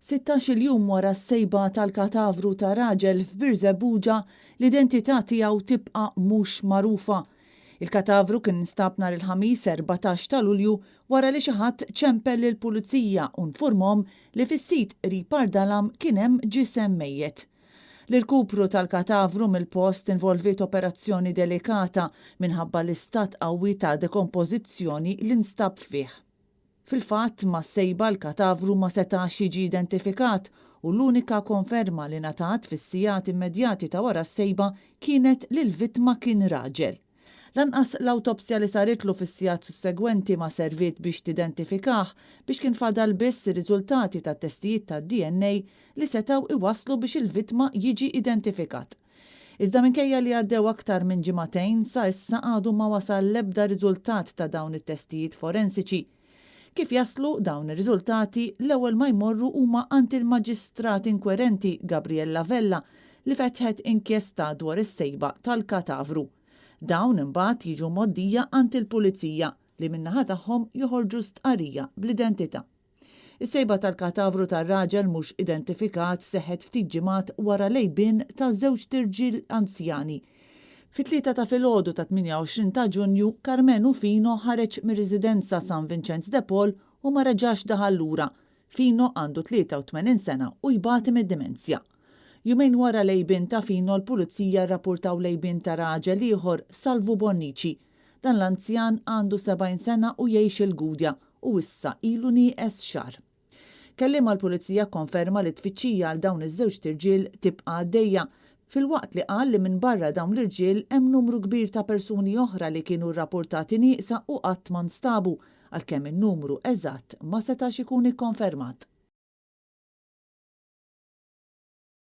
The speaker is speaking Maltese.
16-il jum wara s-sejba tal-katavru ta' raġel f'Birżebbuġa, l-identità tiegħu tibqa' mhux magħrufa. Il-katavru kien instab nhar il-Ħamis 14 ta' Lulju wara li xi ħadd ċempel lill-Pulizija u nfurmhom li fis-sit qrib Għar Dalam kien hemm ġisem mejjet. L-irkupru tal-katavru mill-post involviet operazzjoni delikata minħabba l-istat qawwi ta' dekompożizzjoni li nstab fih. Fil-fatt, mas-sejba l-katavru ma setax jiġi identifikat u l-unika konferma li ngħatat fis-sigħat immedjati ta' wara s-sejba kienet li l-vittma kien raġel. Lanqas l-awtopsja li saritlu fis-sigħat sussegwenti ma serviet biex tidentifikah biex kien fadal biss ir-riżultati tat-testijiet tad-DNA li setgħu iwasslu biex il-vittma jiġi identifikat. Iżda minkejja li għaddew aktar minn ġimagħtejn, sa issa għadu ma wasal l-ebda riżultat ta' dawn it-testijiet forensiċi. Kif jaslu dawn ir-riżultati, l-ewwel ma jmorru huma għand il-Maġistrat inkwerenti Gabriella Vella li fetħet inkjesta dwar is-sejba tal-katavru. Dawn imbagħad jiġu mgħoddija għand il-Pulizija li min-naħa tagħhom joħorġu stqarrija bl-identità. Is-sejba tal-katavru tar-raġel mhux identifikat seħħet ftit ġimgħat wara l-għejbien ta' żewġt irġiel anzjani. Fit-tlieta ta' filgħodu tat-28 ta' Ġunju, Karmenu Fino ħareġ mir-residenza San Vinċenz de Paul u ma reġax daħal lura. Fino għandu 83 sena u jbati mid-dimenzja. Jumejn wara l-għejbien ta' Fino l-Pulizija rrappurtaw l-għejbien ta' raġel ieħor, Salvu Bonnici. Dan l-anzjan għandu 70 sena u jgħix il-Gudja u issa ilu nieqes xahar. Kelliem għall-Pulizija kkonferma li t-tfittxija għal dawn iż-żewġt irġiel tibqa' għaddejja, filwaqt li qal li minbarra dawn l-irġiel hemm numru kbir ta' persuni oħra li kienu rrappurtati nieqsa u qatt ma nstabu, għalkemm in-numru eżatt ma setax ikun ikkonfermat.